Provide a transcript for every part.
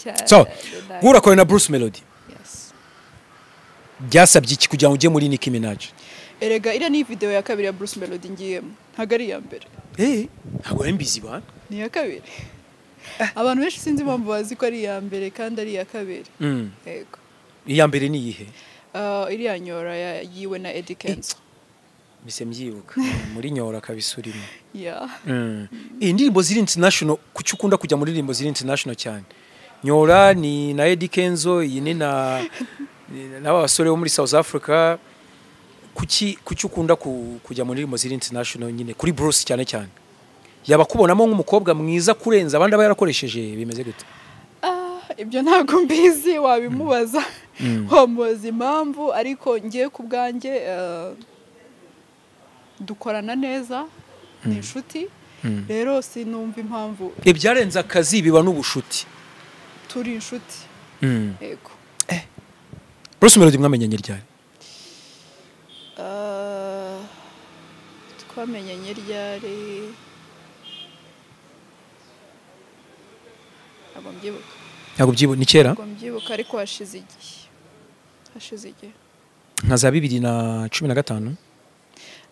Cyane. So urakorana na Bruce Melody. Yes. Byasabye iki kugira ngo ujye muri Nicki Minaj? Erega iriya ni video ya kabiri ya Bruce Melody ngiyemo, ntabwo ari iya mbere. Ntabwo ari mbizi bana. Ni iya kabiri. Abantu benshi sinzi impamvu bazi ko ari iya mbere kandi ari iya kabiri. Yego. Iya mbere ni iyihe? Iriya nyora yiwe na Eddy Kenzo. Mise mbyibuka muri nyora kabisa urimo. Yeah. Indirimbo ziri international, kuki ukunda kujya muri indirimbo ziri international cyane? Nyora ni na Eddy Kenzo, iyi ni na n'aba basore bo muri South Africa. Kuki ukunda kujya muri indirimbo ziri international nyine kuri Bruce cyane cyane? Yaba kubonamo nk'umukobwa mwiza kurenza abandi aba yarakoresheje, bimeze gute? Ibyo ntabwo mbizi, wabimubaza. Wamubaza impamvu, ariko ngiye ku bwanjye dukorana neza, ni inshuti. Rero sinumva impamvu ibyarenze akazi biba n'ubushuti. Turi inshuti. Yego. Bruce Melody mwamenyanye ryari? Twamenyanye ryari? Ntabwo mbyibuka. Ntabwo mbyibuka, ni kera? Ntabwo mbyibuka, ariko hashize igihe. Hashize igihe. Nka za 2015?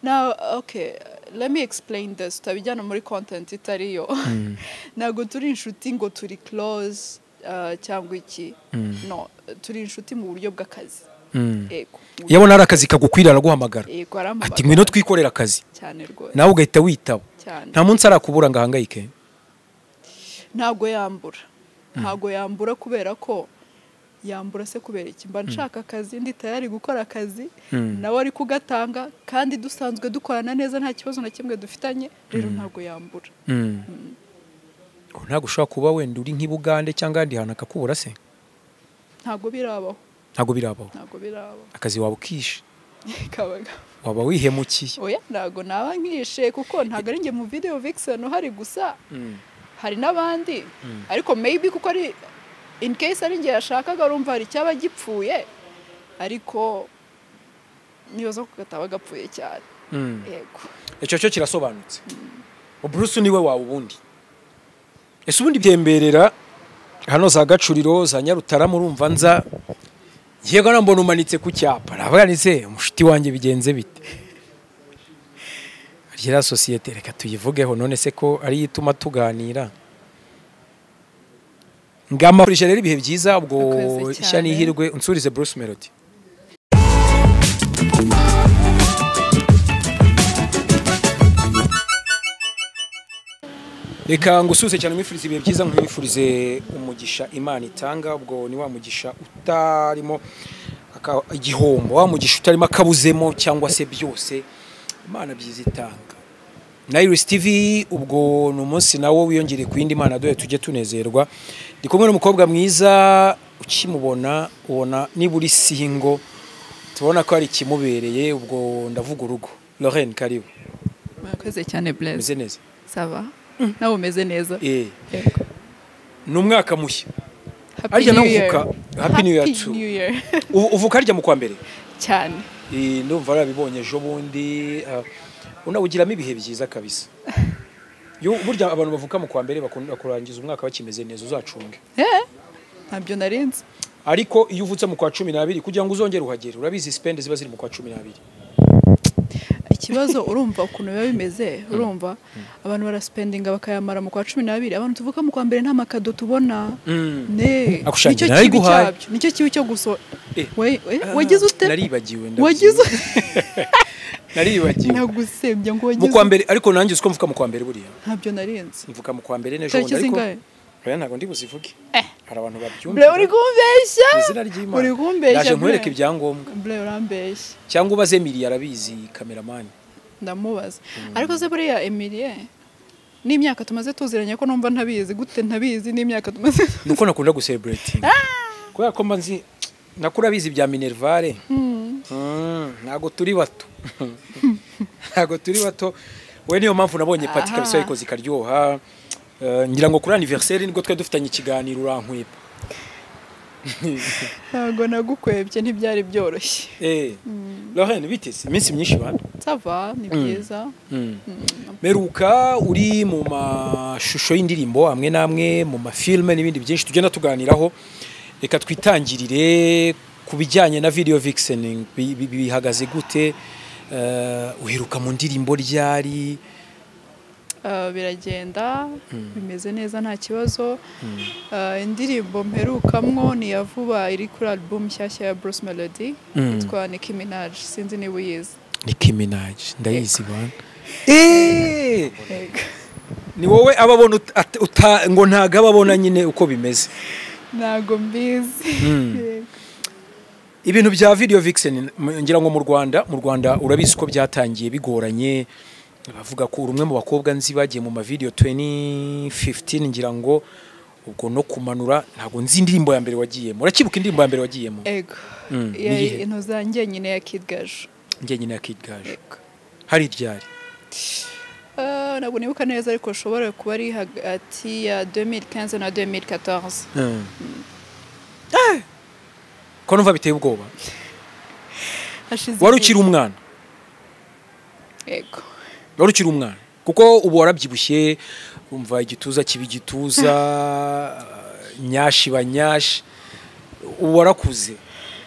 Now, okay, let me explain this. Tutabijyana muri content itariyo. Ntabwo turi inshuti ngo turi close cyangwa iki. No, turi inshuti mu buryo bw'akazi. Yego. Yabona ari akazi kagukwira araguhamagara. Yego, arampamagara. Ati ngwino twikorera akazi. Cyane rwose. Nawe ugahita witaba. Cyane. Nta munsi arakubura ngo ahangayike. Ntabwo yambura. Ntabwo yambura kubera ko yambura se kubera iki? Mba nshaka akazi, ndi tayari gukora akazi, nawe ari kugatanga kandi dusanzwe dukorana neza, nta kibazo na kimwe dufitanye, rero ntabwo yambura. Ntabwo ushobora kuba wenda uri nk'Ibugande cyangwa ahandi hantu akakubura se? Ntabwo birabaho. Ntabwo birabaho. Ntabwo birabaho. Akazi waba ukishe. Kabaga. Waba wihemukiye. Oya, ntabwo naba nkishe kuko ntabwo ari njye mu video vixen uhari gusa. Hari n'abandi, ariko maybe kuko ari in case ari njye yashakaga urumva hari cyaba gipfuye, ariko nibaza ko kataba gapfuye cyane. Yego. Icyo cyo kirasobanutse. Bruce niwe wawe ubundi. Ese ubundi byemberera hano za Gacuriro za Nyarutarama urumva nza yego nambona umanitse ku cyapa. Aravuga nise umushuti wanjye bigenze bite? Rya societe reka tuyivugeho none se ko ari ituma tuganira. Ngama kurije rero ibihe byiza ubwo ishya nihirwe unsurize Bruce Melody. Reka ngusuze cyane mwifurize ibihe byiza, nkwifurize umugisha Imana itanga, ubwo ni wa mugisha utarimo igihombo, wa mugisha utarimo akabuzemo cyangwa se byose Imana byiza itanga. Na Iris TV ubwo ni umunsi nawo wiyongereye ku yindi Imana dore tujye tunezerwa. Ndi kumwe n'umukobwa mwiza, ukimubona ubona niba uri single tubona ko ari kimubereye, ubwo ndavuga urugo. Lorraine, karibu. Murakoze cyane Blaise. Meze neza. Sava. Nawe umeze neza. Ni umwaka mushya. Arya nawe uvuka Happy New Year too. Uvuka arya mu kwa mbere? Cyane. Ndumva arabibonye ejo bundi. Unawugiramo ibihe byiza kabisa. Yo burya abantu bavuka mu kwa mbere bakunda kurangiza umwaka bakimeze neza, uzacunge. Ntabyo narinze. Ariko iyo uvutse mu kwa 12 kugira ngo uzongere uhagere, urabizi spend ziba ziri mu kwa 12. Ikibazo urumva ukuntu biba bimeze, urumva abantu baraspendinga bakayamara mu kwa 12, abantu tuvuka mu kwa mbere nta makado tubona. Ne. Nicyo kibi cyabyo, nicyo kibi cyo guso. Wagize ute? Naribagiwe ndabizi. Naribagiwe. Nagusebye ngo wagize. Mu kwa mbere, ariko nanjye uko mvuka mu kwa mbere buriya. Ntabyo narinze. Mvuka mu kwa mbere n'ejo bundi, ariko oya ntabwo ndi buzivuge. Hari abantu babyumva. Ble uri kumbeshya. Izina ry'Imana. Uri kumbeshya. Ndaje nkwereke ibyangombwa. Ble urambeshya. Cyangwa ubaze Emilie arabizi, cameraman. Ndamubaza. Ariko se buriya Emilie n'imyaka tumaze tuziranye ko numva ntabizi, gute ntabizi n'imyaka tumaze. Nuko nakunda gucelebrate. Kubera ko mbanzi nakura bizi bya Minervare. Ntago turi bato. Ntago turi bato. We niyo mpamvu nabonye pati kabisa ikoze ikaryoha. Ngira ngo kuri anniversaire nibwo twe dufitanye ikiganiro urankwepa. Ntabwo nagukwebye, ntibyari byoroshye. Lorraine, bitese iminsi myinshi bana? Ça va, ni byiza. Meruka uri mu mashusho y'indirimbo amwe n'amwe, mu mafilme n'ibindi byinshi tugenda tuganiraho. Reka twitangirire ku bijyanye na video vixen, bihagaze gute? Uheruka mu ndirimbo ryari? Biragenda bimeze neza, nta kibazo. Indirimbo mperukamwo ni iya vuba, iri kuri album nshyashya ya Bruce Melody, yitwa Nicki Minaj, sinzi niba uyizi. Nicki Minaj ndayizi bana. Ni wowe ababona ngo ntago ababona nyine uko bimeze. Ntago mbizi. Ibintu bya video vixen ngira ngo mu Rwanda urabizi ko byatangiye bigoranye. Bavuga ko urumwe mu bakobwa nzi bagiye mu ma video 2015, ngira ngo ubwo no kumanura ntago nzi indirimbo ya mbere wagiyemo. Urakibuka indirimbo ya mbere wagiyemo? Ego. Intuza njye nyine ya Kid Gaju. Njye nyine ya Kid Gaju. Hari ryari? Ntabwo nibuka neza, ariko ushobora kuba ari hagati ya 2015 na 2014. Ko numva biteye ubwoba. Wari ukiri umwana? Ego. Wari ukiri umwana kuko ubu warabyibushye, umva igituza kiba igituza, nyashi ba nyashi, ubu warakuze.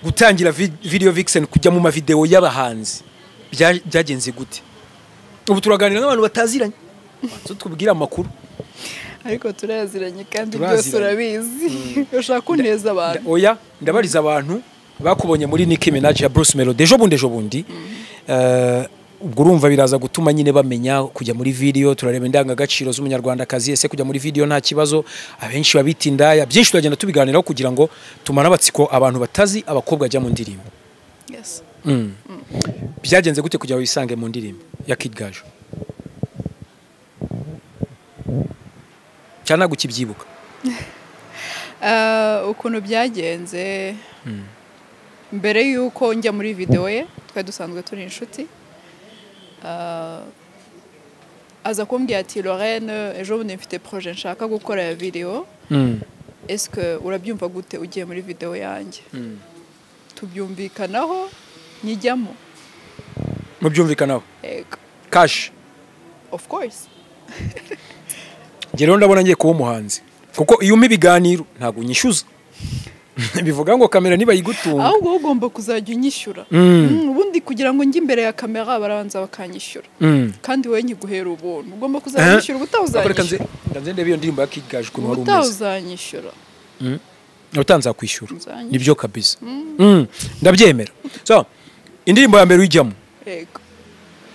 Gutangira video vixen, kujya mu mavideo y'abahanzi byagenze gute? Ubu turaganira n'abantu bataziranye, tubwira amakuru. Ariko turaziranye kandi byose urabizi. Ushaka kuneza abantu. Oya, ndabariza abantu bakubonye muri Nicki Minaj ya Bruce Melody ejo bundi. Ubwo urumva biraza gutuma nyine bamenya kujya muri video. Turareba indangagaciro z'umunyarwandakazi, ese kujya muri video nta kibazo? Abenshi babita indaya, byinshi turagenda tubiganiraho kugira ngo tumane abatsiko abantu batazi abakobwa ajya mu ndirimbo. Yes. Byagenze gute kugira wisange mu ndirimbo ya Kid Gaju? Cyane gukibyibuka. Ukuntu byagenze, mbere yuko njya muri video ye twari dusanzwe turi inshuti. Aza kumbwira ati Lorraine, ejo bundi mfite projet nshaka gukora ya video. Est-ce que urabyumva gute ugiye muri video yanjye? Tubyumvikanaho nyijyamo. Mubyumvikanaho? Yego. Cash? Of course. Njye rero ndabona ngiye kuba umuhanzi, kuko iyo umpa ibiganiro ntabwo unyishyuza. Bivuga ngo kamera niba yigutunga. Ahubwo ugomba kuzajya unyishyura. Ubundi kugira ngo njye imbere ya kamera barabanza bakanyishyura. Kandi wowe nkiguhera ubuntu. Ugomba kuzanyishyura ubutawuzanyishyura. Ndanze ndebe iyo ndirimbo ya Kid Gaju ukuntu wari umeze. Ubutawuzanyishyura. Utanzakwishyura. Nibyo kabisa. Ndabyemera. So, indirimbo ya mbere ujyamo. Yego.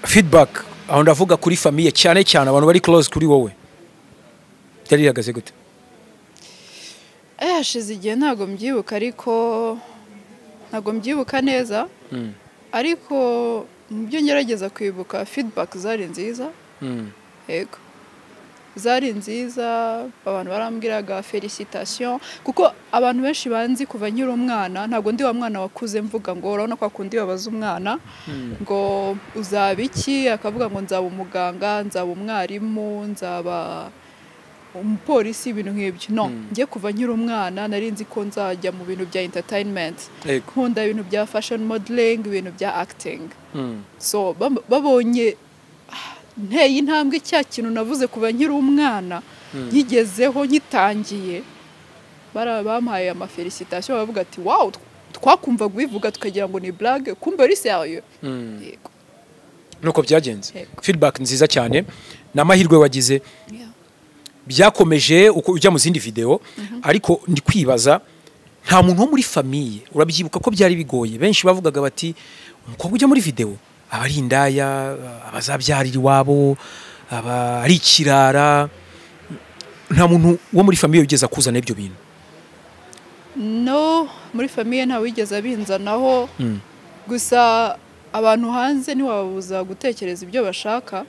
Feedback aho ndavuga kuri famille cyane cyane abantu bari close kuri wowe. Byari bihagaze gute? Hashize igihe ntabwo mbyibuka, ariko ntabwo mbyibuka neza. Ariko mu byo ngerageza kwibuka, feedback zari nziza. Yego. Zari nziza, abantu barambwiraga felicitation, kuko abantu benshi banzi kuva nkiri umwana. Ntabwo ndi wa mwana wakuze mvuga ngo urabona kwa kundi babaza umwana ngo uzaba iki, akavuga ngo nzaba umuganga, nzaba umwarimu, nzaba umupolisi, ibintu nk'ibyo. No, njye kuva nkiri umwana nari nzi ko nzajya mu bintu bya entertainment. Nkunda ibintu bya fashion modeling, ibintu bya acting. So babonye nteye intambwe cya kintu navuze kuva nkiri umwana nkigezeho nkitangiye, bampaye ama felicitation, bavuga ati wow, twakumva gubivuga tukagira ngo ni blague, kumbe ari sérieux. Yego. Nuko byagenze. Feedback nziza cyane, namahirwe wagize. Byakomeje uko ujya mu zindi video, ariko ndi kwibaza nta muntu wo muri famille urabyibuka ko byari bigoye. Benshi bavugaga bati umukobwa ujya muri video aba ari indaya, abazabyarira iwabo, aba ari ikirara. Nta muntu wo muri famille ugeza kuzana ibyo bintu? No, muri famille nta wigeze abinzanaho. Gusa abantu hanze ntiwababuza gutekereza ibyo bashaka,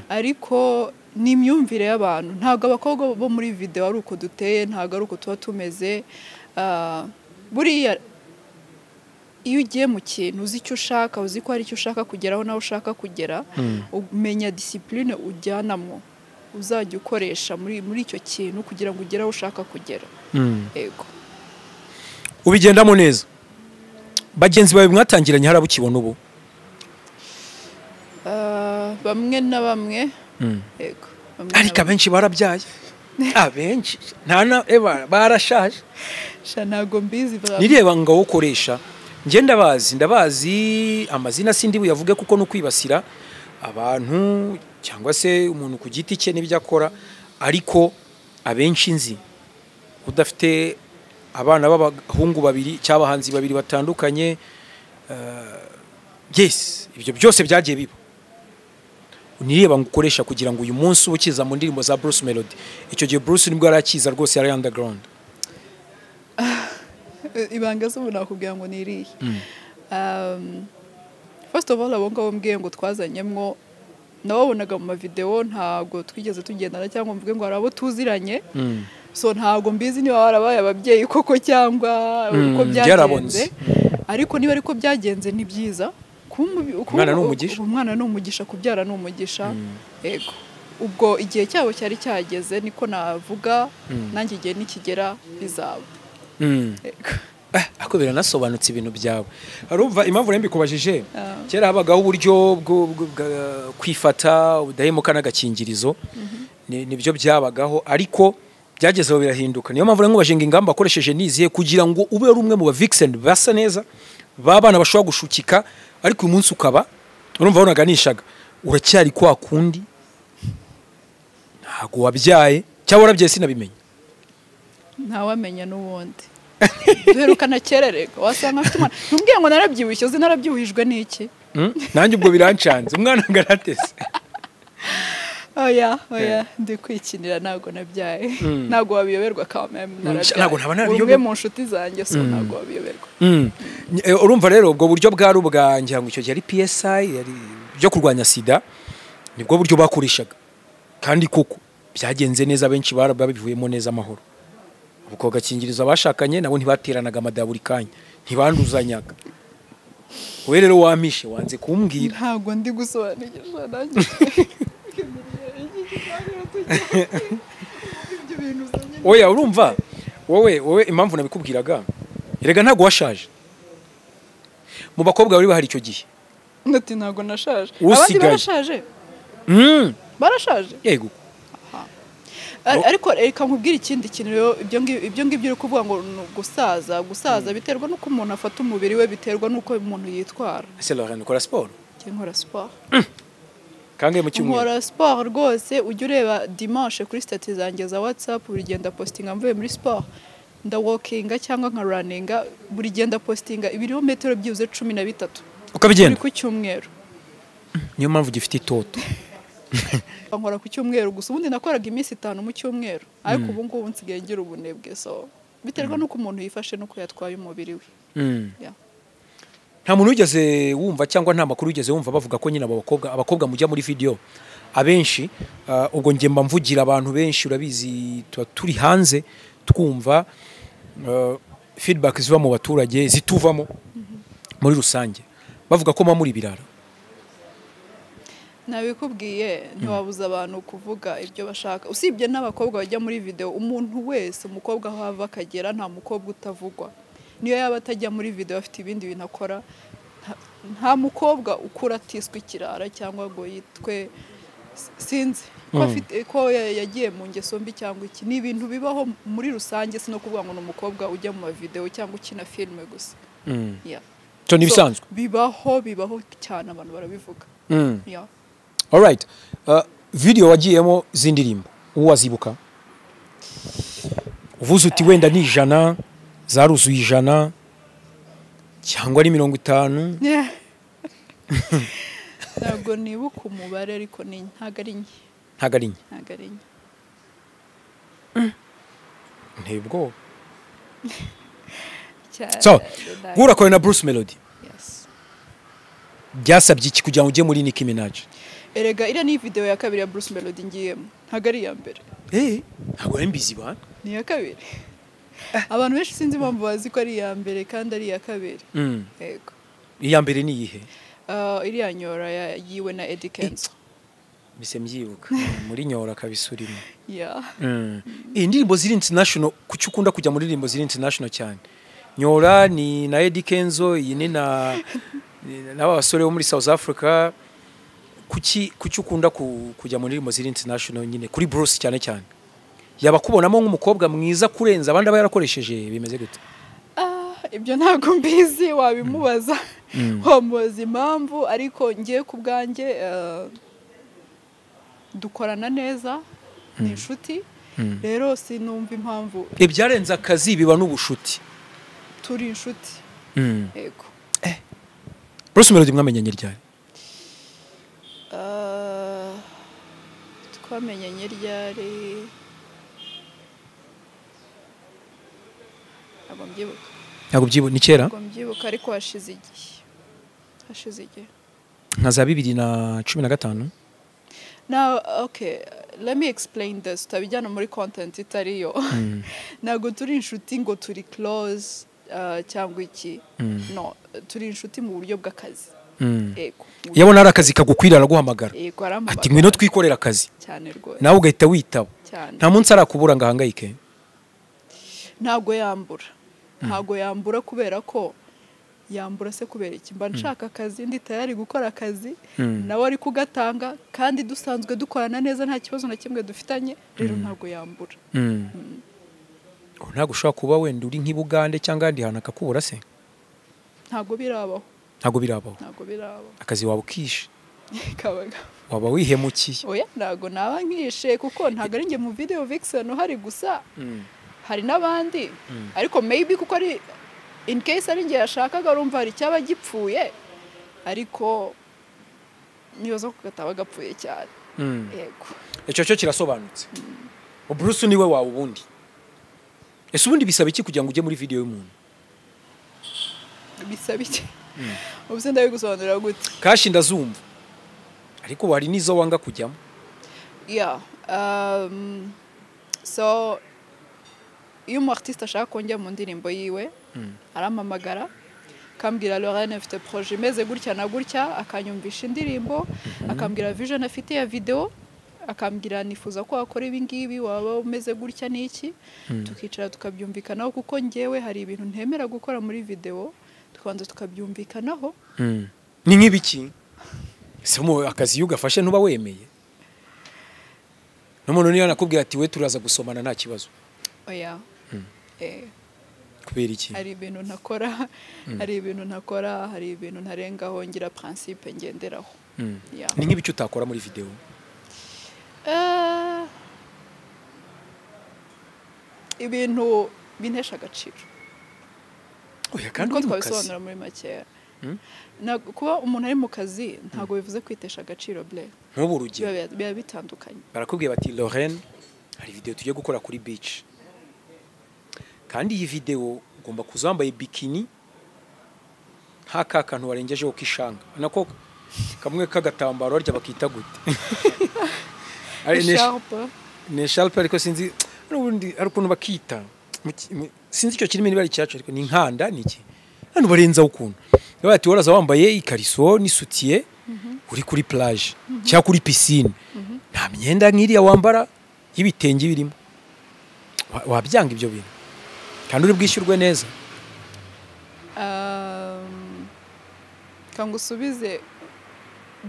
ariko ni imyumvire y'abantu. Ntabwo abakobwa bo muri video ari uko duteye, ntabwo ari uko tuba tumeze. Buriya iyo ugiye mu kintu uzi icyo ushaka, uzi ko hari icyo ushaka kugeraho nawe ushaka kugera, umenya discipline ujyanamo uzajya ukoresha muri icyo kintu kugira ngo ugere aho ushaka kugera. Yego. Ubigendamo neza. Bagenzi bawe mwatangiranye hari abukibona ubu? Bamwe na bamwe. Yego. Ariko abenshi barabyaye. Abenshi nta na eba barashaje. Sha ntago mbizi. Nireba ngo ukoresha. Nge ndabazi amazina sindi buyavuge kuko no kwibasira abantu cyangwa se umuntu ku giti cye n'ibyo akora, ariko abenshi nzi udafite abana b'abahungu babiri cy'abahanzi babiri batandukanye, yes, ibyo byose byagiye biba. Nireba ngo ukoresha kugira ngo uyu munsi ukiza mu ndirimbo za Bruce Melody. Icyo gihe Bruce nibwo yarakiza rwose, yari underground. Ibanga zo nakubwira ngo niriye. First of all, abo ngabo mbwiye ngo twazanyemwo nababonaga mu mavideo, ntago twigeze tugendana cyangwa mvuge ngo hari abo tuziranye. So ntago mbizi niba barabaye ababyeyi koko cyangwa uko byagenze. Ariko niba ariko byagenze ni byiza. Umwana ni umugisha. Umwana ni umugisha, kubyara ni umugisha. Yego. Ubwo igihe cyabo cyari cyageze niko navuga, nanjye igihe nikigera bizaba. Ako biranasobanutse ibintu byawe. Arumva impamvu rembi kubajije, kera habagaho uburyo bwo kwifata udahemuka n'agakingirizo, nibyo byabagaho, ariko byagezeho birahinduka. Niyo mpamvu nkubajije ngo ingamba akoresheje niziye kugira ngo ube ari umwe mu ba vixen basa neza, babana bashobora gushukika, ariko uyu munsi ukaba urumva wonaganishaga uracyari kwa kundi, ntago wabyaye cyangwa warabyaye sinabimenya. Ntawamenya n'ubundi. Duherukana kera reka wasanga afite umwana. Ntumbwiye ngo narabyibushye, uzi narabyibuhijwe n'iki? Nanjye ubwo birancanze, umwana ngaratese. Oya, oya, ndi kwikinira ntago nabyaye. Ntago wabiyoberwa kame narabyaye. Ntago ntaba narabiyoberwa. Umwe mu nshuti zanjye so ntago wabiyoberwa. Urumva rero ubwo buryo bwari ubwanjye ngo icyo gihe ari PSI yari byo kurwanya sida, nibwo buryo bakoreshaga. Kandi koko byagenze neza, benshi barabivuyemo neza amahoro. Ubwo gakingirizo abashakanye nabo ntibateranaga amada buri kanya, ntibanduzanyaga. Wowe rero wampishe wanze kumbwira. Ntago ndi gusobanukirwa nanjye. Oya urumva wowe impamvu nabikubwiraga, erega ntago washaje. Mu bakobwa bari bahari icyo gihe. Ndati ntago nashaje. Abandi barashaje. Barashaje. Yego. Ariko reka nkubwire ikindi kintu rero, ibyo ngibyo uri kuvuga ngo gusaza biterwa n'uko umuntu afata umubiri we, biterwa n'uko umuntu yitwara. Ese Lorraine ukora siporo? Nkora siporo. Kangahe mu cyumweru? Nkora siporo rwose, ujya ureba dimanche kuri status zanjye za WhatsApp buri gihe ndapostinga mvuye muri siporo, ndawalkinga cyangwa nka runninga, buri gihe ndapostinga ibirometero byibuze 13. Ukabigenda? Ku cyumweru. Niyo mpamvu gifite itoto. Nkora ku cyumweru gusa, ubundi nakoraga iminsi 5 mu cyumweru, ariko ubu ngubu nsigaye ngira ubunebwe, so biterwa n'uko umuntu yifashe n'uko yatwaye umubiri we. Nta muntu wigeze wumva cyangwa nta makuru wigeze wumva bavuga ko nyine abakobwa mujya muri video abenshi, ubwo nge mba mvugira abantu benshi, urabizi tuba turi hanze twumva feedback ziva mu baturage zituvamo muri rusange, bavuga ko muri birara. Nabikubwiye ntiwabuza abantu kuvuga ibyo bashaka, usibye n'abakobwa bajya muri video, umuntu wese umukobwa aho ava akagera nta mukobwa utavugwa. Niyo yaba atajya muri video afite ibindi bintu akora, nta mukobwa ukura atiswe ikirara cyangwa ngo yitwe sinzi ko afite ko yagiye mu ngeso mbi cyangwa iki. Ni ibintu bibaho muri rusange, sino kuvuga ngo ni umukobwa ujya mu video cyangwa ukina filme gusa. Cyo ni bisanzwe bibaho cyane, abantu barabivuga. All right. Video wagiyemo zindirimbo uwazibuka uvuze uti wenda ni 100 zaruzuye 100 cyangwa ari 50? Ntabwo nibuka umubare, ariko ni ntago ari nke. Ntago ari nke. Ntago ari nke. Ntibwo. So, gura na Bruce Melody. Yes. Byasabye iki kugira ngo ujye muri Nicki Minaj? Erega iriya ni video ya kabiri ya Bruce Melody ngiyemo. Ntago ari iya mbere. Ntago ari mbizi bana. Ni iya kabiri. Abantu benshi sinzi impamvu bazi ko ari iya mbere kandi ari iya kabiri. Yego. Iya mbere ni iyihe? Iriya nyora yiwe na Eddy Kenzo. Bise mbyibuka. Muri nyora kabisa urimo. Yeah. Indirimbo ziri international, kuki ukunda kujya muri indirimbo ziri international cyane? Nyora ni na Eddy Kenzo, iyi ni na n'aba basore bo muri South Africa. Kuki ukunda kujya mu ndirimbo ziri international nyine kuri Bruce cyane cyane? Yaba kubonamo nk'umukobwa mwiza kurenza abandi aba yarakoresheje, bimeze gute? Ibyo ntabwo mbizi, wabimubaza, wamubaza impamvu, ariko ngiye ku bwanjye dukorana neza, ni inshuti, rero sinumva impamvu. Ibyarenze akazi biba n'ubushuti. Turi inshuti. Yego. Bruce Melody mwamenyanye ryari? Twamenyanye ryari? Ntabwo mbyibuka. Ntabwo mbyibuka, ni kera? Ntabwo mbyibuka, ariko hashize igihe. Hashize igihe. Nka za 2015? Now, okay, let me explain this. Tutabijyana muri content itariyo. Ntabwo turi inshuti ngo turi close cyangwa iki. No, turi inshuti mu buryo bw'akazi. Yego. Yabona ari akazi kagukwira araguhamagara. Yego, arampamagara. Ati ngwino twikorera akazi. Cyane rwose. Nawe ugahita witaba. Cyane. Nta munsi arakubura ngo ahangayike? Ntabwo yambura. Ntabwo yambura kubera ko yambura se kubera iki? Mba nshaka akazi, ndi tayari gukora akazi, nawe ari kugatanga, kandi dusanzwe dukorana neza, nta kibazo na kimwe dufitanye, rero ntabwo yambura. Ntabwo ushobora kuba wenda uri nk'i Bugande cyangwa ahandi hantu akakubura se? Ntabwo birabaho. Ntabwo birabaho. Ntabwo birabaho. Akazi waba ukishe. Kabaga. Waba wihemukiye. Oya, ntabwo naba nkishe kuko ntabwo ari njye mu video vixen uhari gusa. Hari n'abandi, ariko maybe kuko ari in case ari njye yashakaga, urumva hari icyaba gipfuye, ariko nibaza ko gataba gapfuye cyane. Yego. Icyo cyo kirasobanutse. Bruce niwe wawe ubundi. Ese ubundi bisaba iki kugira ngo ujye muri video y'umuntu? Bisaba iki? Ubuse ndabigusobanurira gute? Kashi ndazumva. Ariko wari nizo wanga kujyamo. Yeah. So iyo umu artiste ashaka kongera mu ndirimbo yiwe, arampamagara akambwira Lorraine mfite projet imeze gutya na gutya, akanyumvisha indirimbo, akambwira vision afite ya video, akambwira nifuza ko wakora ibi ngibi, waba umeze gutya n'iki, tukicara tukabyumvikanaho, kuko njyewe hari ibintu ntemera gukora muri video, tukabanza tukabyumvikanaho. Ni nk'ibiki? Se mu akazi iyo ugafashe ntuba wemeye? N'umuntu niyo nakubwira ati we turaza gusomana nta kibazo. Oya. Kubera iki? Hari ibintu ntakora, hari ibintu ntakora, hari ibintu ntarengaho, ngira principe ngenderaho. Ni nk'ibiki utakora muri video? Ibintu bintesha agaciro. Oya, kandi uri mu kazi. Twabisobanura muri make. Kuba umuntu ari mu kazi ntabwo bivuze kwitesha agaciro ble. Nk'ubu urugero. Biba bitandukanye. Barakubwiye bati Lorraine hari video tugiye gukora kuri beach. Kandi iyi video ugomba kuzambaye bikini nta kakantu warengejeho kishanga. Nako kamwe kagatambaro arya bakita gute? Ni sharp, ariko sinzi n'ubundi ari ukuntu bakita. Sinzi icyo kirimo niba ari cyacu, ariko ni inkanda niki. Hano barenza ukuntu. Bati waraza wambaye ikariso n'isutiye uri kuri plage cyangwa kuri piscine. Nta myenda nk'iriya wambara y'ibitenge birimo. Wabyanga ibyo bintu. Kandi uri bwishyurwe neza. Kangusubize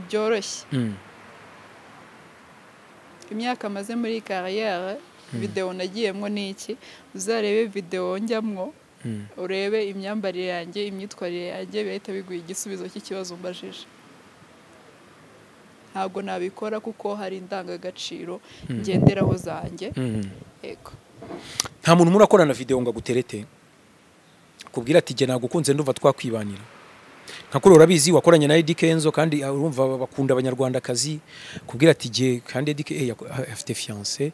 byoroshye. Imyaka maze muri carrière, video nagiyemwo niki, uzarebe video njyamwo, urebe imyambarire yanjye, imyitwarire yanjye, bihita biguha igisubizo cy'ikibazo mbajije. Ntabwo nabikora kuko hari indangagaciro ngenderaho zanjye. Yego. Nta muntu murakorana video ngo aguterete kubwira ati jye nagukunze ndumva twakwibanira. Nka kuri urabizi wakoranye na Eddy Kenzo kandi urumva bakunda abanyarwanda kazi, kubwira ati jye kandi Eddy afite fiancé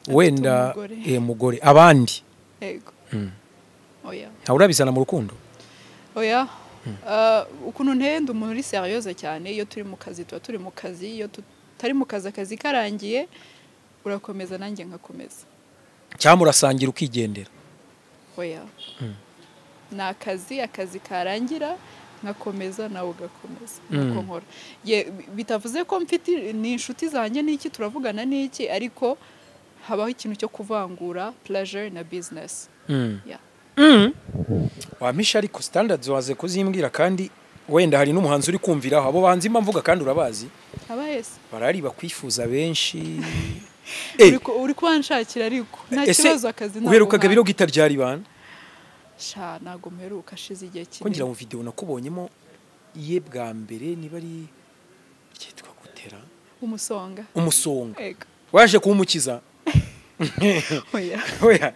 wenda mugore abandi. Yego. Oya. Nta urabizana mu rukundo? Oya. Ukuntu ntenda umuntu uri sérieuse cyane, iyo turi mu kazi tuba turi mu kazi, iyo tutari mu kazi akazi karangiye urakomeza nanjye nkakomeza. Cyangwa urasangira ukigendera? Oya. Ni akazi, akazi karangira nkakomeza nawe ugakomeza. Nuko nkora. Bitavuze ko mfite ni inshuti zanjye n'iki turavugana n'iki, ariko habaho ikintu cyo kuvangura pleasure na business. Yeah. Wampisha ariko standards waze kuzimbwira, kandi wenda hari n'umuhanzi uri kumviraho abo bahanzi mba mvuga kandi urabazi. Abahese? Barari bakwifuza benshi. Uri kubanshakira ariko nta kibazo, akazi ntabwo. Uheruka Gabiro Guitar ryari bana? Sha, ntabwo mperuka, ashize igihe Ko ngira kinini. mu video nakubonyemo iye bwa mbere niba ari ryitwa gutera Umusonga. Umusonga. Ego. Waje kuwumukiza? Oya. Oya.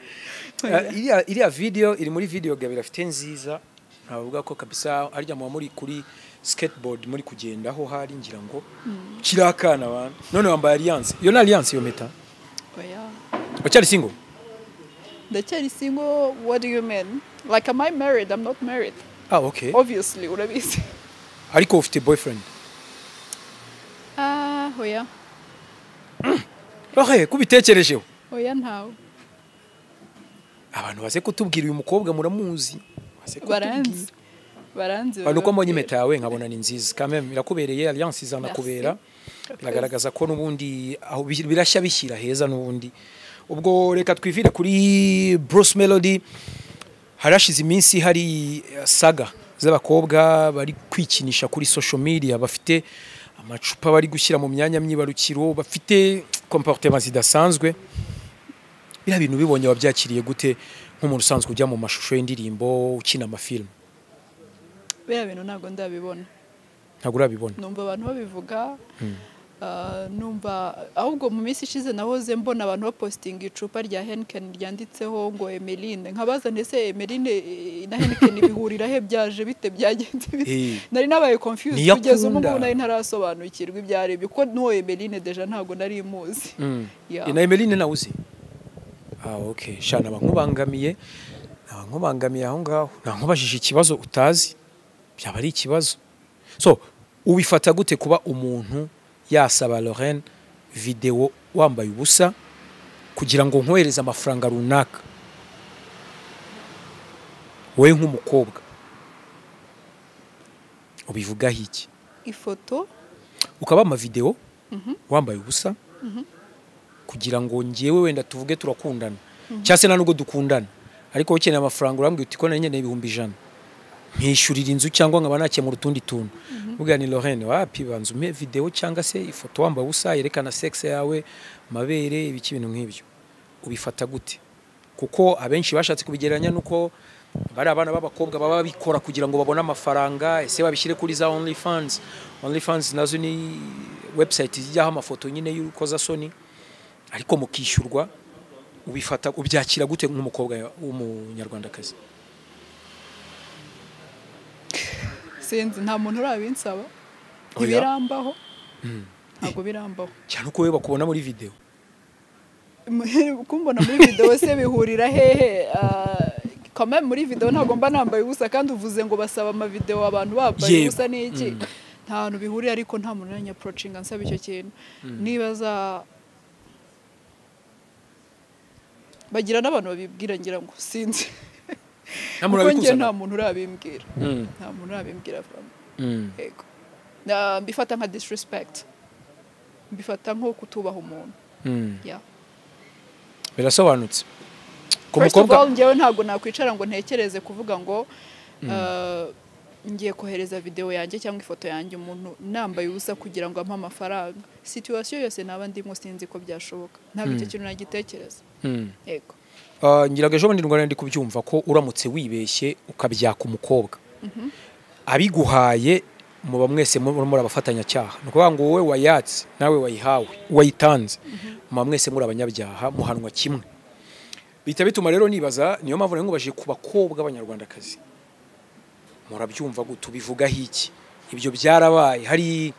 Oya. Iriya video iri muri video Gabiro afite nziza, navuga ko kabisa harya muba muri kuri skateboard muri kugendaho, hari ngira ngo kirakana abantu. None wambaye alliance, iyo ni alliance, iyo mpeta? Oya. Wacyari single? Ndacyari single. What do you mean? Like, am I married? I'm not married. Ah, okay. Obviously urabizi. Ariko ufite boyfriend? Ah, oya. Okay, kubitekerejeho? Oya, ntawe. Abantu baze kutubwira, uyu mukobwa muramuzi? Baze kutubwira. Baranzi, baranzi. Abantu uko mbonye Bababwira. impeta yawe nkabona ni nziza, quand même irakubereye, alliance izanakubera. Biragaragaza ko n'ubundi aho birashya bishyira heza n'ubundi. Ubwo reka twivire kuri Bruce Melody. Harashize iminsi hari saga z'abakobwa bari kwikinisha kuri social media, bafite amacupa bari gushyira mu myanya myibarukiro, bafite comportement zidasanzwe. Biriya bintu bibonye wabyakiriye gute nk'umuntu usanzwe ujya mu mashusho y'indirimbo, ukina amafilm? Biriya bintu ntabwo ndabibona. Ntabwo urabibona? Numva abantu babivuga. Numva ahubwo mu minsi ishize nahoze mbona abantu bapostinga icupa rya Heineken ryanditseho ngo Emeline, nkabaza ndetse Emeline na Heineken bihurira he? Byaje bite? Byagenze bite? Nari nabaye confused. Niyo Kugeza ubu akunda. ngubu nari ntarasobanukirwa ibyo ari byo, kuko n'uwo Emeline déjà ntabwo nari muzi. Yeah. Na Emeline nawe uzi? Ah, okay. Sha, naba nkubangamiye, naba nkubangamiye aho ngaho, nankubajije ikibazo utazi, byaba ari ikibazo. So ubifata gute kuba umuntu yasaba Lorraine video wambaye ubusa kugira ngo nkohereze amafaranga runaka? Wowe nk'umukobwa ubivugaho iki? Ifoto? Ukaba amavideo wambaye ubusa kugira ngo ngewe wenda tuvuge turakundana, cyangwa se nta nubwo dukundana, ariko wowe ukeneye amafaranga, urambwira uti ko nari nkeneye 100,000 nkishyurira inzu cyangwa nkaba nakemura utundi tuntu. Ubwira ni Lorraine, wapi, banza umpe video cyangwa se ifoto wambaye ubusa yerekana sexe yawe, amabere, ibiki, ibintu nk'ibyo. Ubifata gute? Kuko abenshi bashatse kubigereranya nuko bari abana b'abakobwa baba babikora kugira ngo babone amafaranga, ese babishyire kuri za OnlyFans. OnlyFans nazo ni website zijyaho amafoto nyine y'urukozasoni ariko mukishyurwa. Ubifata, ubyakira gute nk'umukobwa w'umunyarwandakazi? Sinzi, nta muntu urabinsaba. Oya. Ntibirambaho, ntabwo birambaho. Cyane uko wowe bakubona muri video. Kumbona muri video se bihurira hehe? Ah, quand même muri video ntabwo mba nambaye ubusa, kandi uvuze ngo basaba amavideo abantu bambaye ubusa n'iki. Nta hantu bihuriye, ariko nta muntu uranya approachinga ansaba icyo kintu. Nibaza bagira n'abantu babibwira, ngira ngo sinzi. Nta muntu Kuko njye wabikuzana? nta muntu urabimbwira. Nta muntu urabimbwira vraiment. Yego. Mbifata nka disrespect, mbifata nko kutubaha umuntu. Yeah. Birasobanutse ku First of mukobwa. all, njyewe ntabwo nakwicara ngo ntekereze kuvuga ngo ngiye kohereza video yanjye cyangwa ifoto yanjye umuntu nambaye ubusa kugira ngo ampe amafaranga. Situation yose naba ndimo, sinzi ko byashoboka, ntabwo icyo kintu nagitekereza. Yego. Ngira ngo ejo bundi ndwara ndi kubyumva ko uramutse wibeshye ukabyaka umukobwa abiguhaye, muba mwese muri abafatanyacyaha. Ni ukuvuga ngo wowe wayatse nawe wayihawe, wayitanze, muba mwese muri abanyabyaha, muhanwa kimwe. Bihita bituma rero nibaza, niyo mpamvu nari nkubajije ku bakobwa b'abanyarwandakazi, murabyumva gute? Ubivugaho iki? Ibyo byarabaye, hari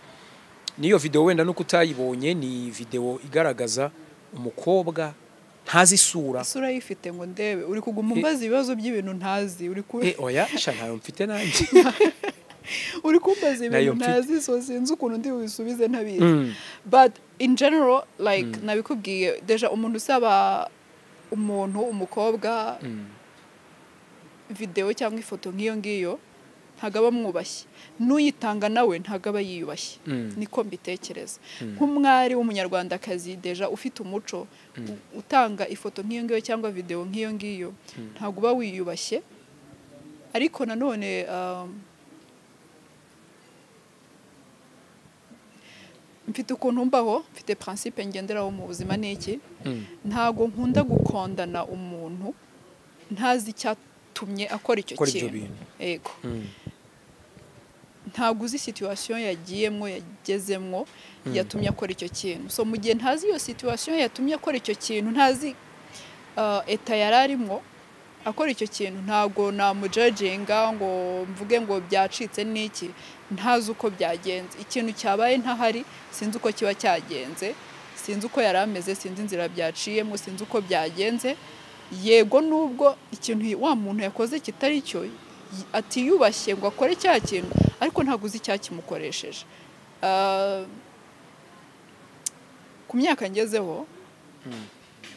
n'iyo video, wenda nuko utayibonye, ni video igaragaza umukobwa ntazi isura. Isura yifite ngo ndebe? Uri kuguma umbaza ibibazo by'ibintu ntazi, uri ku Oya sha, ntayo mfite nanjye. Uri kumbaza Nayo ibintu mfite. ntazi, so sinzi ukuntu ndi bubisubize ntabizi. But in general, like nabikubwiye déjà, umuntu usaba umuntu umukobwa video cyangwa ifoto nk'iyo ngiyo ntago aba amwubashye, n'uyitanga nawe ntago aba yiyubashye. Niko mbitekereza. Nk'umwari w'umunyarwandakazi deja ufite umuco, utanga ifoto nk'iyo ngiyo cyangwa video nk'iyo ngiyo, ntago uba wiyubashye. Ariko nanone mfite ukuntu mbaho, mfite principe ngenderaho mu buzima n'iki, ntago nkunda gukondana umuntu ntazi icyatumye akora icyo kintu. Yego. Ntago uzi situation yagiyemo, yagezemwo, yatumye akora icyo kintu. So mu gihe ntazi iyo situation yatumye akora icyo kintu, ntazi eta yararimo akora icyo kintu, ntago namujudginga ngo mvuge ngo byacitse n'iki, ntazi uko byagenze. Ikintu cyabaye ntahari, sinzi uko kiba cyagenze, sinzi uko yarameze, sinzi inzira byaciyemo, sinzi uko byagenze. Yego nubwo ikintu wa muntu yakoze kitari cyo, atiyubashye ngo akore cya kintu, ariko ntago uzi icyakimukoresheje. Ku myaka ngezeho,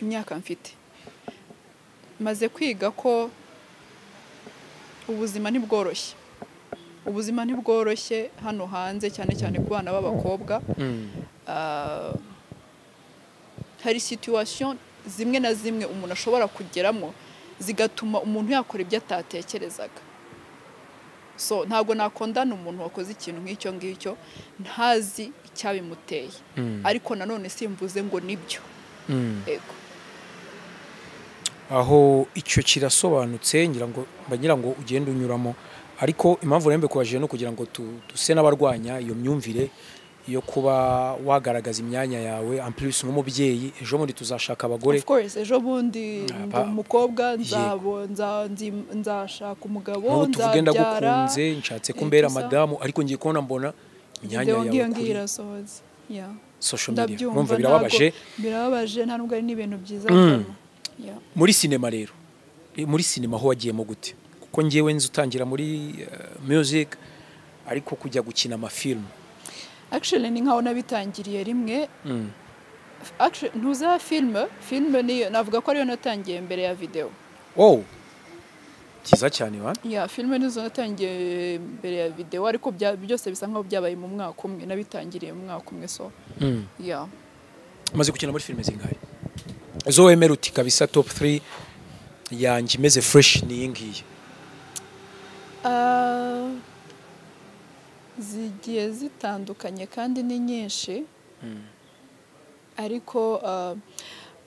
imyaka mfite, maze kwiga ko ubuzima ntibworoshye. Ubuzima ntibworoshye hano hanze, cyane cyane ku bana b'abakobwa. Hari situation zimwe na zimwe umuntu ashobora kugeramo zigatuma umuntu yakora ibyo atatekerezaga. So ntago nakondana umuntu wakoze ikintu nk'icyo ngicyo ntazi icyabimuteye. Ariko nanone simvuze ngo nibyo. Yego. Aho icyo kirasobanutse, ngira ngo mbagira ngo ugende unyuramo, ariko impamvu rembe kubaje no kugira ngo duse n'abarwanya iyo myumvire yo kuba wagaragaza imyanya yawe en plus nk'umubyeyi. Ejo bundi tuzashaka abagore. Of course, ejo bundi umukobwa nzashaka umugabo, nzabyara, ndagukunze, nshatse kumbera madamu, ariko ngiye kubona mbona imyanya yawe kuri social media. Urumva birababaje, birababaje, nta nubwo ari n'ibintu byiza. Muri sinema rero, muri sinema ho wagiyemo gute? Kuko ngewe nzi utangira muri music, ariko kujya gukina amafilm actually ni nkaho nabitangiriye rimwe. Actually ntuza film ni navuga ko ariyo natangiye mbere ya video. Oh, cyiza cyane ba. Yeah, film nizo natangiye mbere ya video, ariko byose bisa nkaho byabaye mu mwaka umwe, nabitangiriye mu mwaka umwe. So yeah. Maze gukina muri filme zingahe? Zo wemera uti kabisa top 3 yanjye imeze fresh ni iyi ngiyi? Zigiye zitandukanye kandi ni nyinshi. Ariko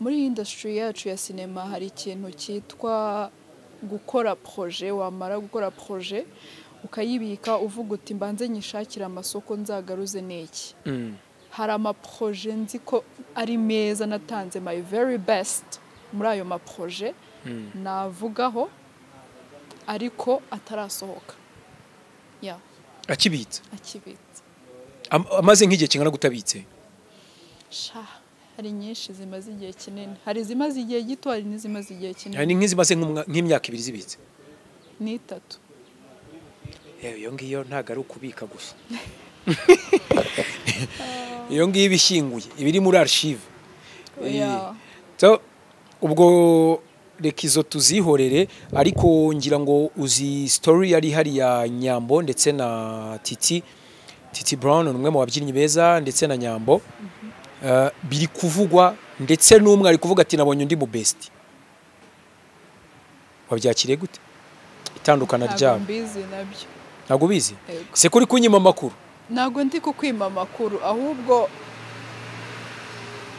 muri industry yacu ya sinema hari ikintu cyitwa gukora projet. Wamara gukora projet ukayibika uvuga uti mbanze nyishakira amasoko nzagaruze n'iki. Hari ama projet nzi ko ari meza, natanze my very best muri ayo ma projet navugaho, ariko atarasohoka. Yeah. Akibitse. Akibitse. Amaze nk'igihe kingana gutabitse? Sha, hari nyinshi zimaze igihe kinini. Hari zimaze igihe gito, hari n'izimaze igihe kinini. Hari nk'izimaze nk'imyaka 2 zibitse. Ni 3. Yewe, iyo ngiyo ntago ari ukubika gusa. Iyo ngiyo ibishyinguye, ibiri muri archive. Yeah. So ubwo reka izo tuzihorere, ariko ngira ngo uzi story yari hari ya Nyambo ndetse na Titi. Titi Brown ni umwe mu babyinnyi beza ndetse na Nyambo. Biri kuvugwa ndetse n'umwe ari kuvuga ati nabonye undi mu best. Wabyakiriye gute itandukana ryabo? Ntabwo mbizi nabyo. Ntabwo ubizi? Se kuri kunyima amakuru? Ntabwo ndi kukwima amakuru, ahubwo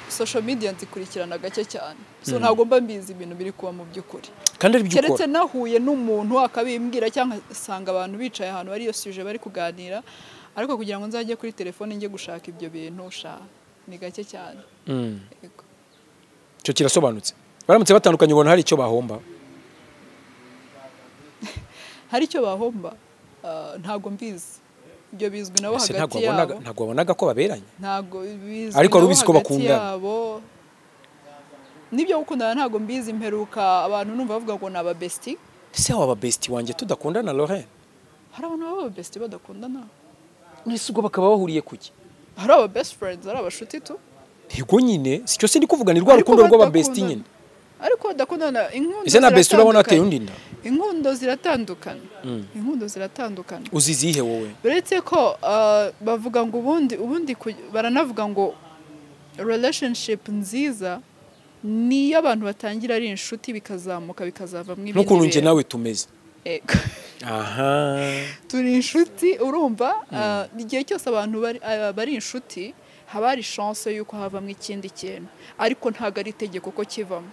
social media nzikurikirana gake cyane. So ntabwo mba mbizi ibintu biri kuba mu by'ukuri. Kandi ari by'ukuri. Keretse nahuye n'umuntu akabimbwira cyangwa asanga abantu bicaye ahantu bari iyo sujet bari kuganira, ariko kugira ngo nzajye kuri telefone njye gushaka ibyo bintu sha ni gake cyane. Yego. Cyo kirasobanutse. Baramutse batandukanye ubona hari icyo bahomba? Hari icyo bahomba? Ntabwo mbizi. Ibyo bizwi nabo hagati yabo. Ntabwo wabonaga ko baberanye? Ntabwo bizwi. Ariko rubizi ko bakundana. Nibyo gukundana ntabwo mbizi, mperuka abantu numva bavuga ngo naba bestie. Ese waba bestie wanjye tudakundana Lorraine? Hari abantu baba bestie badakundana. Nese ubwo bakaba bahuriye kuki? Hari aba best friends, ari abashuti tu. Yego nyine, sicyo se ndi kuvuga ni rwa rukundo rw'aba bestie nyine. Ariko badakundana inkundo. Ese na bestie urabona ateye undi nda? Inkundo ziratandukana. Inkundo ziratandukana. Uzizihe wowe? Uretse ko bavuga ngo ubundi baranavuga ngo relationship nziza niyo abantu batangira ari inshuti bikazamuka bikazavamo ibindi. N'ukuntu njye nawe tumeze. Ego. Aha. Turi inshuti, urumva igihe cyose abantu bari inshuti haba hari chance yuko havamo ikindi kintu, ariko ntago ari itegeko ko kivamo.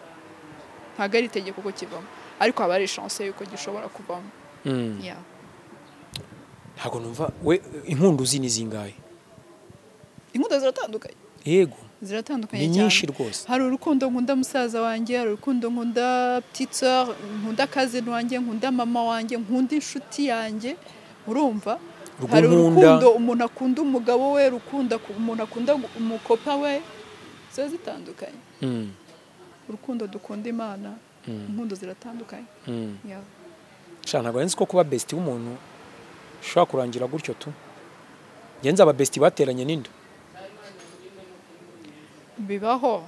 Ntago ari itegeko ko kivamo, ariko haba hari chance yuko gishobora kuvamo. Yeah. Ntago numva we inkundo uzi ni zingahe? Inkundo ziratandukanye. Yego. Ziratandukanye cyane. Ni nyinshi rwose. Hari urukundo nkunda musaza wanjye, hari urukundo nkunda petite sœur, nkunda cousin wanjye, nkunda mama wanjye, nkunda inshuti yanjye, urumva? Hari urukundo umuntu akunda umugabo we, rukunda umuntu akunda umukopa we, zo zitandukanye. Urukundo dukunda Imana, inkundo ziratandukanye. Yeah. Sha ntabwo nzi ko kuba best w'umuntu ushobora kurangira gutyo tu. Ngenza aba best bateranye n'inda. Bibaho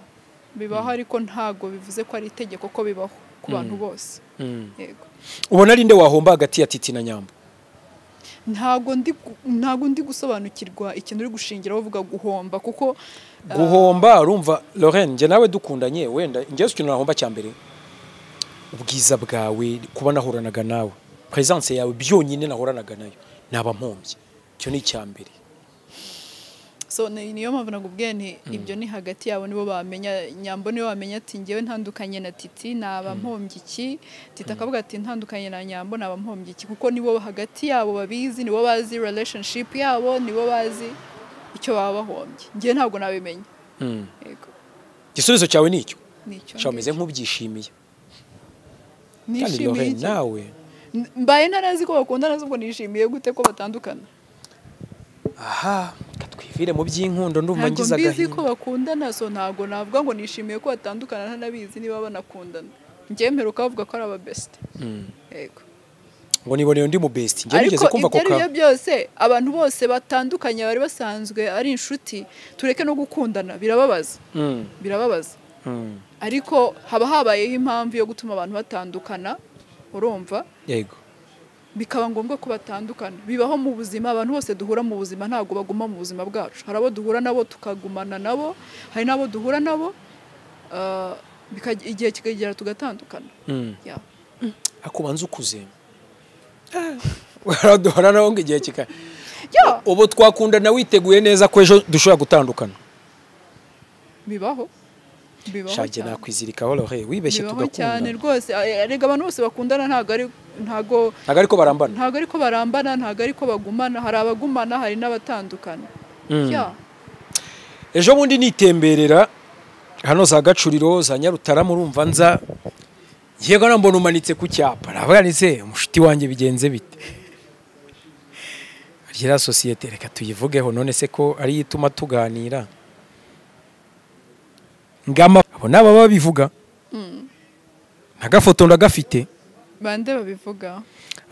ariko ntago bivuze ko ari itegeko ko bibaho ku bantu bose. Yego. Ubona ari nde wahomba hagati ya Titi na Nyambo? Ntago ndi gusobanukirwa ikintu uri gushingira uvuga guhomba, kuko guhomba urumva Lorraine nje nawe dukundanye wenda nje ikintu nahomba cya mbere ubwiza bwawe kuba nahoranaga nawe, presence yawe byonyine nahoranaga nayo naba mpombye, cyo ni icya mbere. So niyo mpamvu nakubwiye nti ibyo ni hagati yabo, nibo bamenya. Nyambo nibo bamenya ati ngewe ntandukanye na Titi naba mpombye iki, Titi akavuga ati ntandukanye na Nyambo naba mpombye iki, kuko nibo hagati yabo babizi, nibo bazi relationship yabo, nibo bazi icyo baba bahombye. Ngewe ntabwo nabimenya. Yego. Igisubizo cyawe ni icyo? Nicyo. Meze nk'ubyishimiye. Nishimiye nawe. Mbaye ntarazi ko bakundana, ubwo nishimiye gute ko batandukana? Aha, katwivire mu by'inkundo ndumva ngize agahinda. Ntabwo mbizi ko bakundana, so ntabwo navuga ngo nishimiye ko batandukana ntanabizi niba banakundana. Njye mperuka bavuga ko ari aba best. Yego. Ngo niboneye undi mu best. Njye nigeze kumva ko ariko ibyo byose abantu bose batandukanye bari basanzwe ari inshuti, tureke no gukundana birababaza. Birababaza. Ariko haba habayeho impamvu yo gutuma abantu batandukana, urumva? Yego. Bikaba ngombwa ko batandukana. Bibaho mu buzima, abantu bose duhura mu buzima ntago baguma mu buzima bwacu. Hari abo duhura nabo tukagumana nabo, hari nabo duhura nabo igihe kikagera tugatandukana. Yeah. Akubanza ukuze. Waraduhora nabo ngo igihe kika. Yeah. Ubu twakundana witeguye neza ko ejo dushobora gutandukana. Bibaho. Shaje nakwizirikaho Lorraine wibeshye tugakunda cyane rwose. Erega abantu bose bakundana ntago ari ntago ariko barambana, ntago ariko barambana, ntago ariko bagumana, hari abagumana hari n'abatandukana. Yeah. Ejo bundi nitemberera hano za Gacuriro za Nyarutarama urumva nza yego nambona umanitse ku cyapa, navuga nise mushuti wanjye bigenze bite? Ari societe reka tuyivugeho none se ko ari ituma tuganira. Ngama abo naba babivuga. Nagafoto ndagafite. Bande babivuga.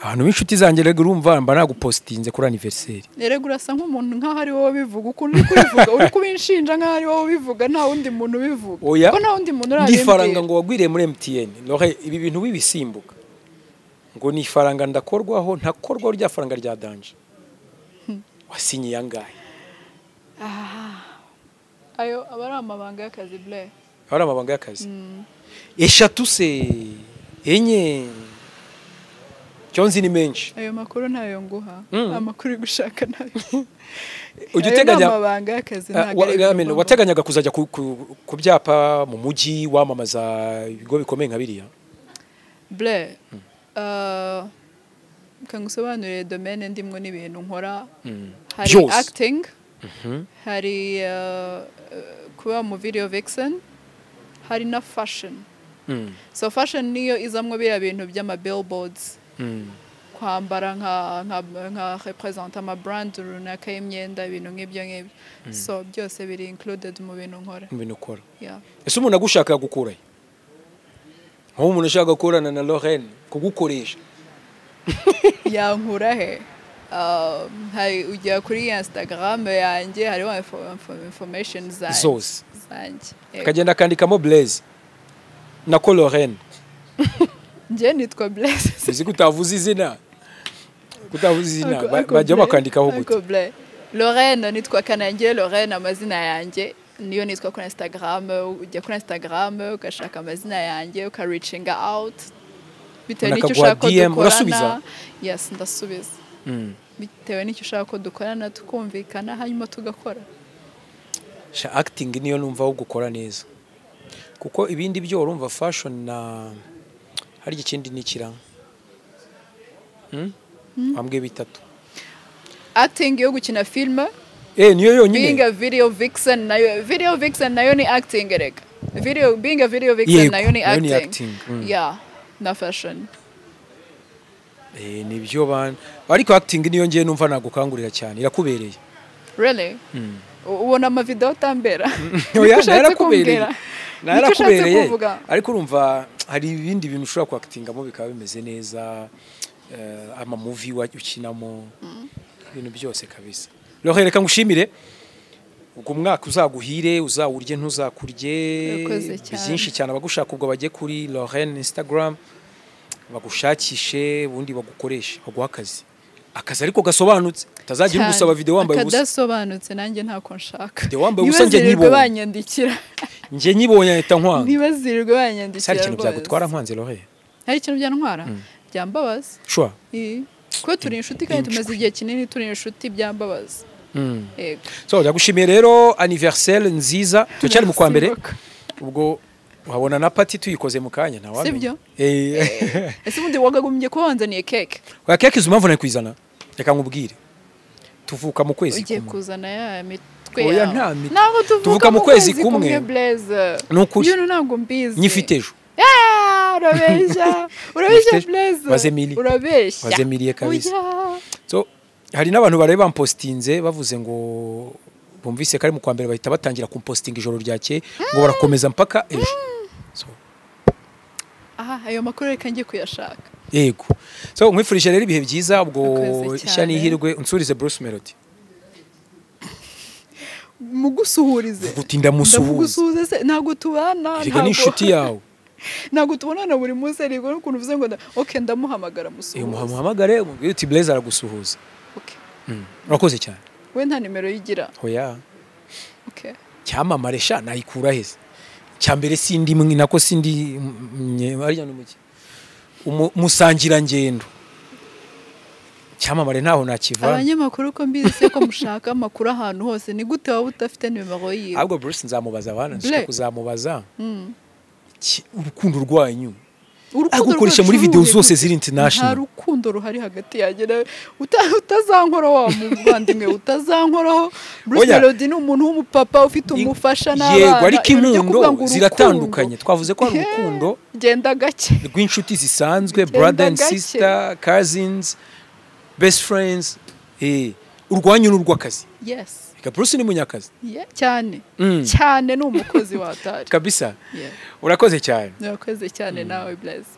Abantu b'inshuti zanjye rego urumva mba nagupostinze kuri anniversaire. Erega urasa nk'umuntu nkaho ari wowe bivuga, ukuntu uri kubivuga uri kubinshinja nkaho ari wowe bivuga, nta wundi muntu ubivuga. Ko nta wundi muntu urabimbwira. Ndifaranga ngo wagwiriye muri MTN. Lore ibi bintu bibisimbuka. Ngo ni ifaranga ndakorwaho ntakorwaho rya faranga rya danger. Wasinyiye angahe? Ayo aba ari amabanga y'akazi Blair. Aba ari amabanga y'akazi. Eshatu se enye cyonzi ni menshi. Ayo makuru ntayo nguha. Amakuru gushaka nayo. Ujye uteganya amabanga y'akazi ntago ari. Wateganyaga kuzajya ku byapa mu mujyi wamamaza ibigo bikomeye nka biriya? Blair, kangusobanurire domaine ndimwo n'ibintu nkora. Hari acting. Hari kuba mu video vixen, hari na fashion. So fashion niyo izamwo biriya bintu by'ama billboards, kwambara nka represent ama brand runaka y'imyenda, ibintu nk'ibyo ngibyo. So byose biri included mu bintu nkora. Mu bintu ukora. Yeah. Ese umuntu agushaka gukura he? Nko umuntu ushaka gukorana na Lorraine kugukoresha. Yankura he? Hari ujya kuri Instagram yanjye hariho information zanjye zose. Akagenda akandikamo Blaise na Lorraine. Njye nitwa Blaise. Uzi ko utavuze izina? Bajya bakandikaho gute? Lorraine, nitwa Kanangire Lorraine, amazina yanjye niyo nitwa kuri Instagram. Ujya kuri Instagram ugashaka amazina yanjye uka reaching out bitewe n'icyo ushaka ko dukorana. Yes, ndasubiza. Bitewe n'icyo ushaka ko dukorana tukumvikana hanyuma tugakora. Sha acting niyo numva aho gukora neza, kuko ibindi byo urumva fashion na hari ikindi ni kiranga. Ambwe bitatu. Acting yo gukina film. Niyo yonyine. Being a video vixen nayo, video vixen nayo ni acting reka. Video being a video vixen nayo ni acting. Yeah, na fashion. Nibyo bana. Ariko acting niyo ngiye numva nagukangurira cyane, irakubereye. Really? Ubona ama video tambera. Oya, narakubereye. Narakubereye. Ariko urumva hari ibindi bintu ushobora kwactingamo bikaba bimeze neza, ama movie ukinamo, ibintu byose kabisa. Lorraine, reka ngushimire. Ubwo umwaka uzaguhire, uzawurye ntuzakurye. Byinshi cyane abagushaka ubwo bajye kuri Lorraine Instagram bagushakishe, ubundi bagukoreshe, baguha akazi. Akazi ariko gasobanutse, utazagira ugusaba video wambaye ubusa. Kadasobanutse nanjye ntako nshaka. Video wambaye ubusa njye nyibonye. Banyandikira. Njye nyibonye ahita nkwanga. Ntibazirirwe banyandikira. Hari ikintu byagutwara nkwanze Lorraine? Hari ikintu byantwara? Byambabaza. Sure. Kuko turi inshuti kandi tumaze igihe kinini turi inshuti, byambabaza. Yego. So ndagushimiye rero, anniversaire nziza. Tucyari mu kwa mbere. Ubwo uhabona na party tuyikoze mu kanya nta wamenya. Sibyo? Ese ubundi wagagumbye kuba wanzaniye cake? Wa cake izo mpamvu nakuyizana. Reka nkubwire. Tuvuka mu kwezi kumwe. Ugiye kuzana ya mitwe yawe. Oya nta mitwe. Ntabwo tuvuka mu kwezi kumwe Blaise. Nukuri. Ibintu ntabwo mbizi. Nyifite ejo. Urabeshya. Urabeshya Blaise. Bazemili. Urabeshya. Bazemiliye kabisa. So hari n'abantu baraye bampostinze bavuze ngo bumvise kari mu kwa mbere bahita batangira kumpostinga ijoro ryakeye ngo barakomeza mpaka ejo. So ayo makuru reka ngiye kuyashaka. Yego. So nkwifurije rero ibihe byiza, ubwo ishya n'ihirwe. Unsurize Bruce Melody. Mugusuhurize. Gutinda musuhuze. Se ntago tubana, ntago ni inshuti yawe. Ntago tubonana buri munsi ariko n'ukuntu uvuze ngo okay ndamuhamagara musuhuze. Muhamagare umubwire uti Blaise aragusuhuza. Okay. Urakoze cyane. We nta nimero yigira. Oya. Okay. Cyamamare sha nayikura heze. Cyambere sindi mwe nako sindi arya numuki. Musangira ngendo. Cyamamare ntaho nakivana. Abanyamakuru ko mbizi se ko mushaka amakuru ahantu hose, ni gute waba udafite nimero yiwe? Ahubwo Bruce nzamubaza abana, nshaka kuzamubaza. Urukundo rwanyu. Agukoresha muri video zose ziri international. Nta rukundo ruhari hagati yanjye. Utazankora wa muvandimwe, utazankoraho. Bruce Melody ni umuntu w'umupapa ufite umufasha n'abana. Yego, ariko inkundo ziratandukanye. Twavuze ko ari urukundo genda gake rw'inshuti zisanzwe, brother and sister, cousins, best friends. Urwanyu n'urw'akazi. Yes. Reka Bruce ni munyakazi. Yeah, cyane. Cyane ni umukozi wa Atari. Kabisa. Urakoze cyane. Urakoze cyane nawe Blaise.